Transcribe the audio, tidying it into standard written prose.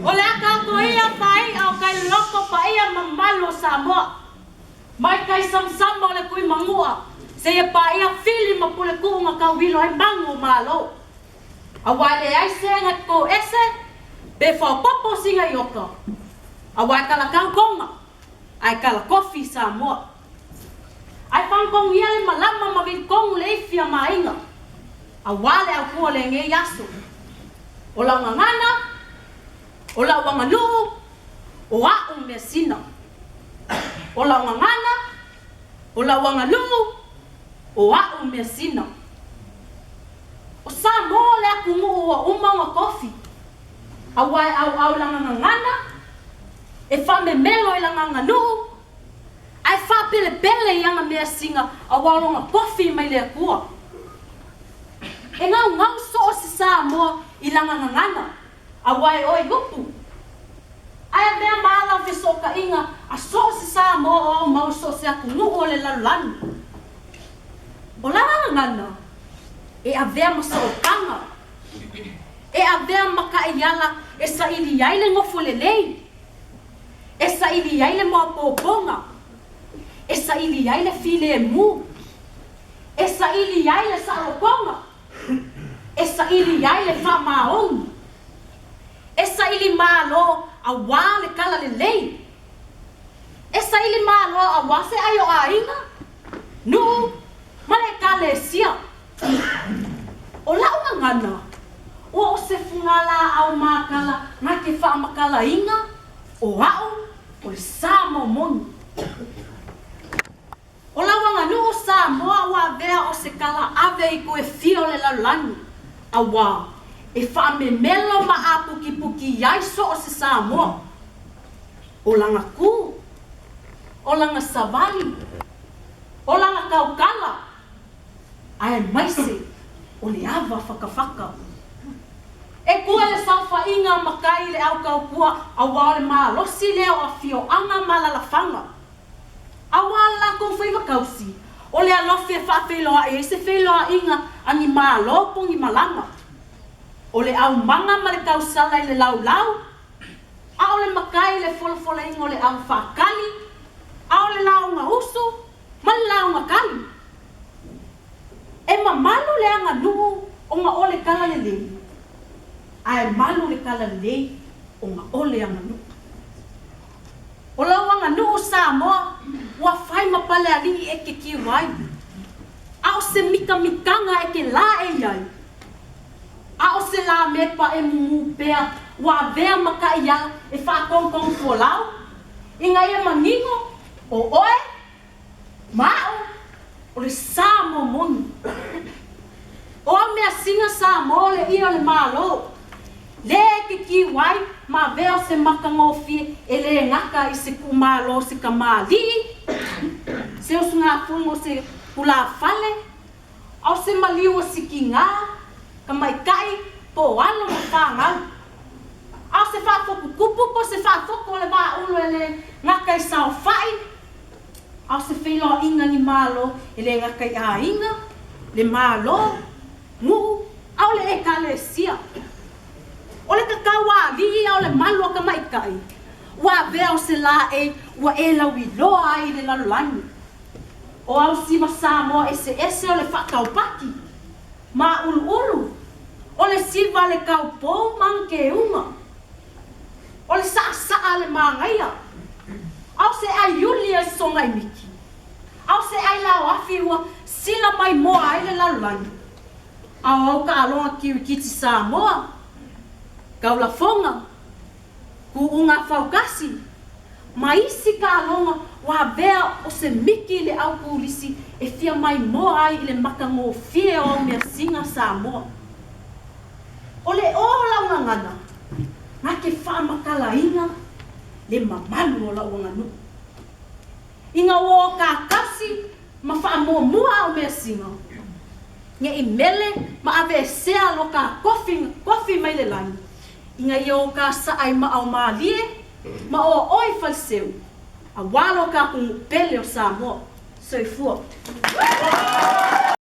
O le a taotoia faai'a o kai loko paia ma mamalu o Samoa, mai kai samasama o le Tuimanu'a seia paia Fili ma Puletu'u na tauilo ai magu o Malo. Auā e leai se na toto'ese pe faaopoopo sina iota, auā e talatau Toga ae talatofi Samoa. Ae fagatogia le malama ma vilitonu le ifi a Maaiga, auā le autua o lenei aso. O lau gagana, o lau aganuu, o a'u measina. O lau gagana, o lau aganuu, o a'u measina. O Samoa o le atunuu ua uma ona tofi, auā e auau i lana gagana, e faamemelo i lana aganuu, ae faapelepele i ana measina auā o lona tofi mai le Atua. E gaugau so o se Samoa i lana gagana, auā e oi upu. Ae avea ma ala o fesootaiga a so o se Samoa o aumau i so o se atunuu o le lalolagi. O lana gagana, e avea ma sootaga, e avea ma taiala e saili ai le nofo lelei, e saili ai le maopoopoga, e saili ai le filemu, e saili ai le saolotoga, e saili ai le faamaoni, e saili malo auā le talalelei, e saili malo auā se ai o aiga, nuu ma le Ekalesia. O la'u gagana, ua o se fugalaau makala na te faamatalaina o a'u o le Samoa moni. O lau aganuu Samoa ua avea o se tala ave i itu e fia o le lalolagi, auā e faamemelo ma apukipuki ai so o se Samoa. O lana ku, o lana savali, o lana tautala, aemaise o le ava fakafaka. E kua le saofaiga a matai i le au tautua auā o le malosi lea o afioaga ma alalafaga. Auā le latou faiva tausi, o le alofi e faafeiloai ai se feiloaiga a ni malo po o ni malaga. O le aumaga ma le tausala i le laulau, a o le matai i le folafolaina o le ava faatali, a o le lauga usu ma le lauga tali. E mamalu le aganuu ona o le talalelei, ae malu le talalelei ona o le aganuu. O lau aganuu Samoa ua fai ma palealii e te kiu ai, a o se mitamitaga e te laei ai, a o se lamepa e mumu pea ua avea ma taiala e faatogitogi folau, ina ia manino o oe ma a'u o le Samoa moni. O au measina Samoa o le ie o le Malo, lē e te kiu ai ma avea o se matagofie e lē gata i se tuumalo o se kamāli'i, se usugafono o se tulafale, a o se maliu o sikigā, tamaitai, po o alo ma fanau. A o se faafotutupu po o se faafoto o le vaaulu e lē gata i saofai, a o se feiloaiga ni Malo e lē gata i aiga, le Malo, nuu, a o le Ekalesia. O le tatau a alii a o le malu a tamaitai, ua avea o se laei ua e lauiloa ai i le lalolagi. O au siva Samoa eseese o le faataupaki, māuluulu, o le siva a le taupou ma ana keuga, o le saasaa a le māgaia, a o se aiuli a le sogaimiki, a o se ai laoafi ua sila maimoa ai le lalolagi, a o au taaloga kirikiti Samoa, taulafoga, tuuga fautasi, ma isi taaloga ua avea o se miki i le au turisi e fia maimoa ai i le matagofie o au measina Samoa. O le ō o lau gagana, na te faamatalaina le mamalu o lau aganuu. Ina ua o tātasi ma faamuamua au measina, ne i mele ma aveesea lo tā tofi tofi mai le lagi, ina ia o tā saai ma ao mālie ma oa oe faleseu, auā lo tatou nuu pele o Samoa. Soifua.